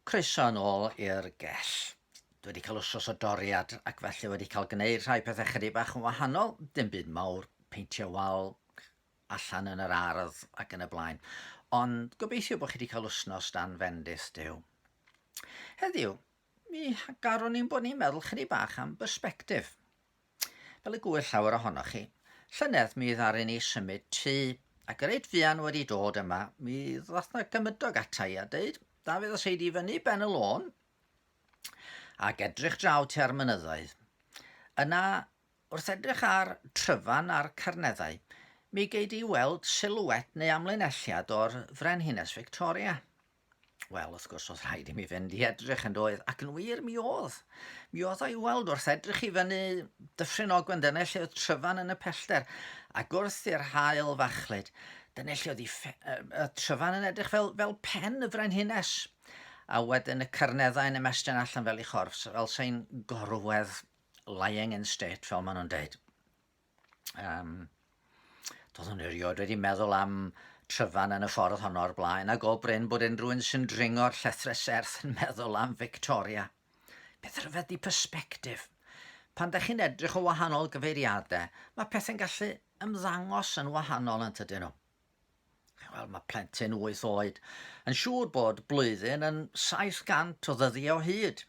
Croeso yn ôl i'r gell. Dwi wedi cael wsos o doriad ac felly wedi cael gwneud rhai pethau chydig bach yn wahanol, dim byd mawr, peintio wal allan yn yr ardd ac yn y blaen. Ond gobeithio bod chi wedi cael wsnos dan fendith Duw. Heddiw, mi garwn i'n bod ni'n meddwl chydig bach am bersbectif. Fel y gŵyr llawer ohonoch chi, llynedd mi ddaru ni symud tŷ, ac reit fuan wedi dod yma, mi ddoth 'na gymydog ata i a deud, Dafydd, os ei di fyny ben y lôn, ac edrych draw tua'r mynyddoedd, yna wrth edrych ar Tryfan a'r Carneddau, mi gei di weld silhouette neu amlinelliad o'r Frenhines Victoria. Wel, wrth gwrs, oedd rhaid i mi fynd i edrych yn doedd, ac yn wir, mi oedd. Mi oedd o'i weld wrth edrych i fyny Dyffryn Ogwen, dyna lle oedd Tryfan yn y pellter, ac wrth i'r haul fachlud, dyna lle oedd y, y Tryfan yn edrych fel, fel pen y frenhines, a wedyn y carneddau yn ymestyn allan fel ei chorff, fel sa'n gorwedd lying in state, fel maen nhw'n deud. Um, doeddwn i erioed wedi meddwl am Tryfan yn y ffordd honno o'r blaen, ac o brin bod unrhyw un sy'n dringo'r llethrau serth yn meddwl am Victoria. Beth rhyfedd di perspectif. Pan da chi'n edrych o wahanol gyfeiriadau, mae pethau'n gallu ymddangos yn wahanol yn tydyn nhw. Wel, mae plentyn 8 oed yn siŵr bod blwyddyn yn 700 o ddyddiau o hyd.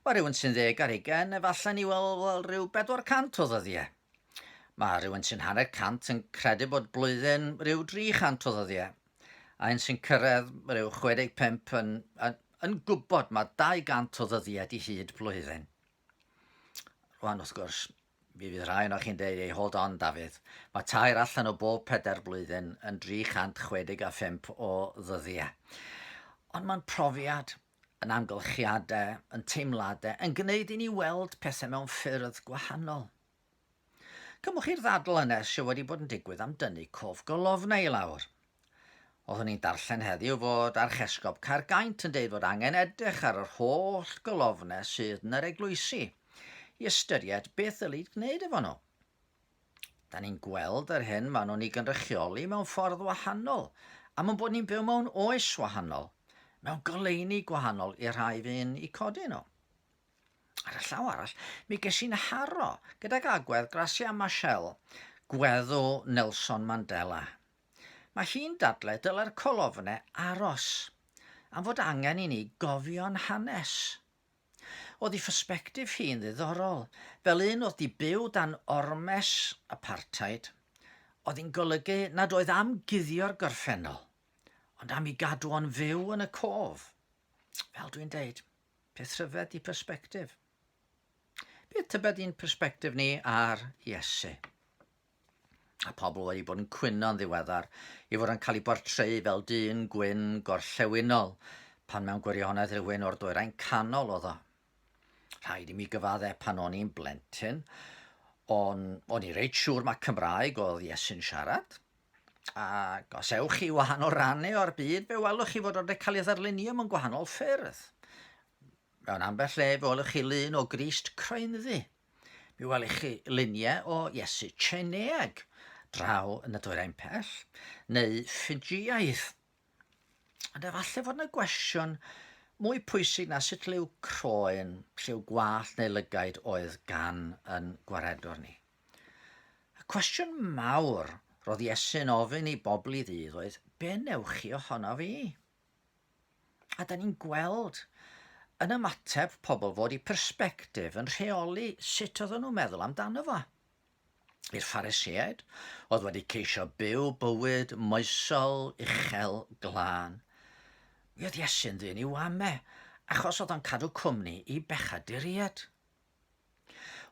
Mae rhywun sy'n ddeg ar hugain efallai'n ei weld fel rhyw 400 o ddyddiau. Mae rhywun sy'n hanner cant yn credu bod blwyddyn rhyw 300 o ddyddiau. A un sy'n cyrraedd rhyw 65 yn, yn, yn gwybod mae 200 o ddyddiau di hyd blwyddyn. Rwan, wrth gwrs, Mi fydd rhai ohonoch chi'n deud, ei hold on, Dafydd. Mae tair allan o bob pedair blwyddyn yn 365 o ddyddiau. Ond mae'n profiad, yn amgylchiadau, yn teimladau, yn gwneud i ni weld pethau mewn ffyrdd gwahanol. Cymwch chi'r ddadl yna sydd wedi bod yn digwydd am dynnu cof golofnau i lawr. Oeddwn i'n darllen heddiw fod Archesgob Caergaint yn deud fod angen edrych ar yr holl golofnau sydd yn yr eglwysi i ystyried beth ddylid gwneud efo nhw. Da ni'n gweld yr hyn maen nhw'n ei gynrychioli mewn ffordd wahanol, am ein bod ni'n byw mewn oes wahanol, mewn goleuni gwahanol i'r rhai fu'n eu codi nhw. Ar y llaw arall, mi ges i'n haro gydag agwedd Gracia Machel, gweddw Nelson Mandela. Mae hi'n dadlau dylai'r colofnau aros, am fod angen i ni gofio'n hanes. Oedd ei phersbectif hi'n ddiddorol, fel un oedd 'di byw dan ormes apartheid, oedd hi'n golygu nad oedd am guddio'r gorffennol, ond am ei gadw o'n fyw yn y cof. Fel dwi'n deud, peth rhyfedd 'di persbectif. Beth tybed i'n persbectif ni ar Iesu? A pobl wedi bod yn cwyno'n ddiweddar i fod yn cael ei bortreu fel dyn gwyn gorllewinol, pan mewn gwirionedd rhywun o'r dwyrain canol oedd o. Rhaid i mi gyfadde pan o'n i'n blentyn, o'n, o'n i reit siŵr mae Cymraeg oedd Iesu'n siarad. Ac os ewch chi wahanol rannau o'r byd, fe welwch chi fod o'n cael ei ddarlunio mewn gwahanol ffyrdd. Mewn ambell le, fe welwch chi lun o Grist croenddu. Mi welwch chi luniau o Iesu Tsieineag draw yn y dwyrain pell, neu Ffijiaidd. Ond efallai fod yna gwestiwn mwy pwysig na sut liw croen, lliw gwallt neu lygaid oedd gan yn gwaredwr ni. Y cwestiwn mawr roedd Iesu'n ofyn i bobl i ddydd oedd, be newch chi ohono fi? A da ni'n gweld yn ymateb pobl fod eu persbectif yn rheoli sut oedden nhw'n meddwl amdano fo. I'r Phariseaid, oedd wedi ceisio byw bywyd moesol, uchel, glân, mi oedd Iesu'n ddyn i'w ame, achos oedd o'n cadw cwmni i bechaduriaid.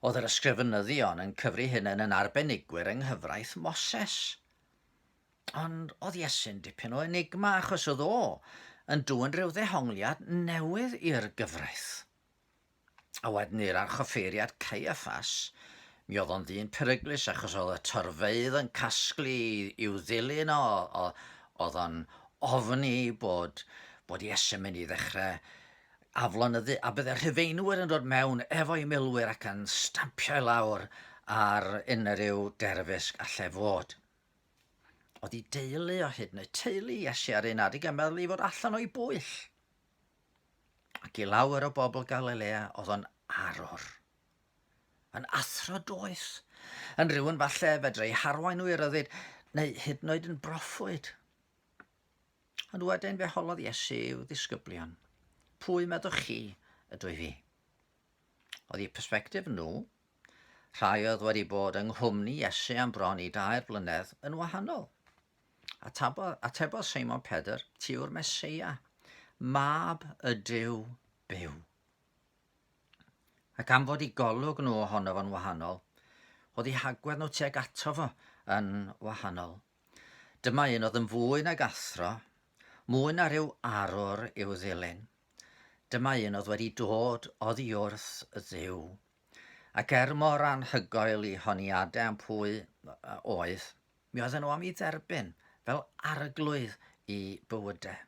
Oedd yr ysgrifenyddion yn cyfri hunain yn arbenigwyr yng nghyfraith Moses. Ond oedd Iesu'n dipyn o enigma achos oedd o yn dwyn rhyw ddehongliad newydd i'r gyfraith. A wedyn i'r archoffeiriad Caiaffas, mi oedd o'n ddyn peryglus achos oedd y torfeydd yn casglu i'w ddilyn o, oedd o'n ofni bod, bod Iesu'n mynd i ddechrau aflonyddu a bydde Rhufeinwyr yn dod mewn efo'i milwyr ac yn stampio i lawr ar unrhyw derfysg allai fod. Oedd ei deulu o hyd, neu teulu Iesu ar un adeg yn meddwl ei fod allan o'i bwyll. Ac i lawer o bobl Galilea oedd o'n arwr. Yn athro doeth, yn rhywun falle fedrai harwain nhw i ryddid, neu hyd yn oed yn broffwyd. Ond wedyn fe holodd Iesu i'w ddisgyblion, pwy meddwch chi ydw i fi? Oedd eu persbectif nhw, rhai oedd wedi bod yng nghwmni Iesu am bron i dair blynedd, yn wahanol. Atebodd, atebodd Seimon Pedr, ti yw'r Meseia, mab y Duw byw. Ac am fod i golwg nhw ohono fo'n wahanol, oedd eu hagwedd nhw tuag ato fo yn wahanol. Dyma un oedd yn fwy nag athro, mwy na rhyw arwr i'w ddilyn. Dyma un oedd wedi dod oddi wrth Dduw. Ac er mor anhygoel i honiadau am pwy oedd, mi oedden nhw am ei dderbyn fel arglwydd i bywydau.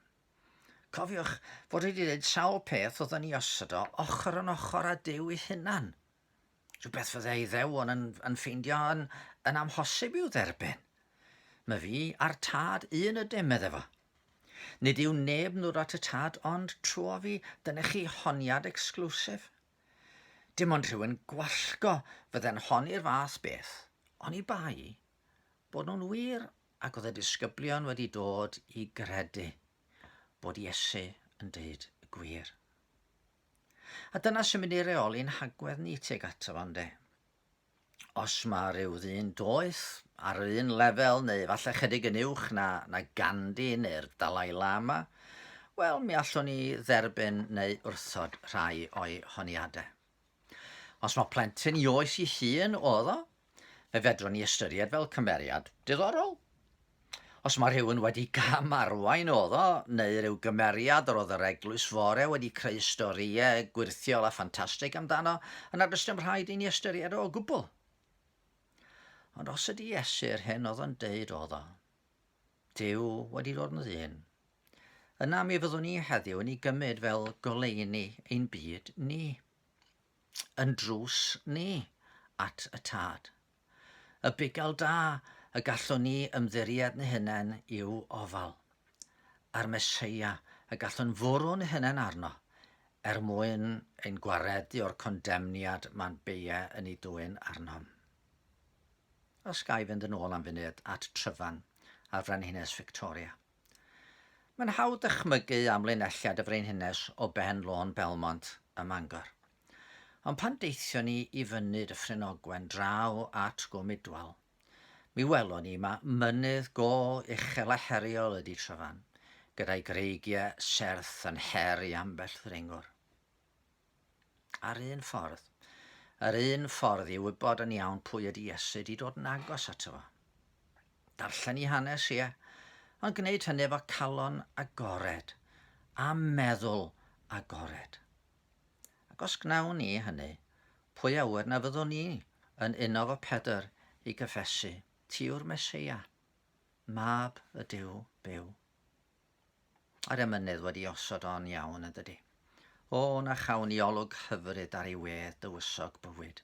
Cofiwch fod wedi dweud sawl peth oedd yn ei osod o ochr yn ochr â Duw ei hunan. Rhywbeth fydde Iddewon yn, yn ffeindio yn, yn amhosib i'w dderbyn. Mae fi a'r tad un ydym, medde fo. Nid yw neb yn dod at y tad ond trwy fi, dyna chi honiad exclusif. Dim ond rhywun gwallgo fydde'n honni'r fath beth, oni bai bod nhw'n wir ac oedd y disgyblion wedi dod i gredu bod Iesu yn deud y gwir. A dyna sy'n mynd i reoli'n hagwedd ni tuag ato fo, ynde? Os mae rhyw ddyn doeth ar yr un lefel neu falle chydig yn uwch na, na Gandhi neu'r Dalai Lama, wel, mi allwn ni dderbyn neu wrthod rhai o'i honiadau. Os mae plentyn i oes i hun oedd o, fe fedrwn ni ystyried fel cymeriad diddorol. Os mae rhywun wedi gam arwain oedd o, neu rhyw gymeriad yr oedd yr eglwys fore wedi creu storïau gwyrthiol a ffantastig amdano, yna does dim rhaid i ni ystyried o o gwbl. Ond os ydy Iesu'r hyn oedd o'n deud oedd o, Duw wedi dod yn ddyn, yna mi fyddwn ni heddiw yn ei gymryd fel goleuni ein byd ni, yn drws ni at y Tad. Y bugail da y gallwn ni ymddiried yn hunain i'w ofal, a'r Meseia y gallwn fwrw'n hunain arno er mwyn ein gwaredu o'r condemniad mae'n beie yn ei dwyn arnom. Os ga i fynd yn ôl am funud at Tryfan a'r Frenhines Victoria. Mae'n hawdd dychmygu amlinelliad y Frenhines o ben lôn Belmont ym Mangor. Ond pan deithion ni i fyny Dyffryn Ogwen draw at Gwm Idwal, mi welon ni ma mynydd go uchel a heriol ydi Tryfan, gyda'i greigiau serth yn her i ambell ddringwr. A'r un ffordd, yr un ffordd i wybod yn iawn pwy ydy Iesu ydy dod yn agos ato fo. Darllen i hanes, ie, ond gwneud hynny efo calon agored a meddwl agored. Ac os gwnawn ni hynny, pwy a ŵyr na fyddwn ni yn uno fo Pedr i gyffesu, ti yw'r Meseia, mab y Duw byw. A'r emynydd wedi osod o'n iawn, yn dydi? O, na chawn i olwg hyfryd ar ei wedd dywysog bywyd.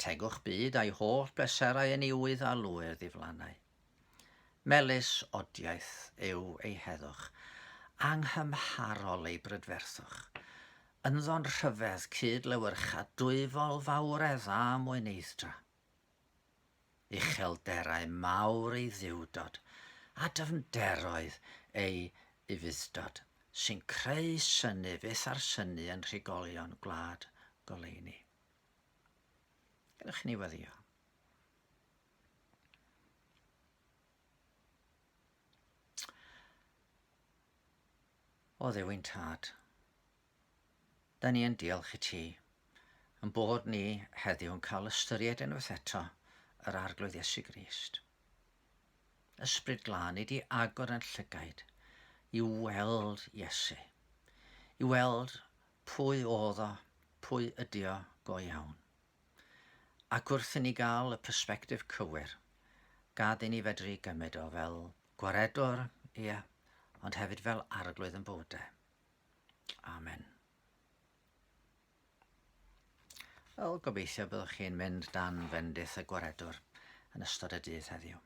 Tegwch byd a'i holl bleserau yn uwydd a lwyr ddiflannau. Melys odiaeth yw ei heddwch, anghymharol ei brydferthwch. Ynddo'n rhyfedd cyd-lewyrcha dwyfol fawredd a mwyneidd-dra. Uchelderau mawr ei dduwdod a dyfnderoedd ei ufudd-dod sy'n creu synnu fyth ar synnu yn rhigolion gwlad goleuni. Gadewch i ni weddïo. O Dduw ein Tad, Da ni yn diolch i ti yn bod ni heddiw yn cael ystyried unwaith eto yr Arglwydd Iesu Grist. Ysbryd Glân, i di agor yn llygaid i weld Iesu, i weld pwy oedd o, pwy ydi o go iawn. Ac wrth i ni gael y persbectif cywir, gad i ni fedru gymryd o fel gwaredwr, ie, ond hefyd fel arglwydd yn bywydau. Amen. Wel, gobeithio byddwch chi'n mynd dan fendith y Gwaredwr yn ystod y dydd heddiw.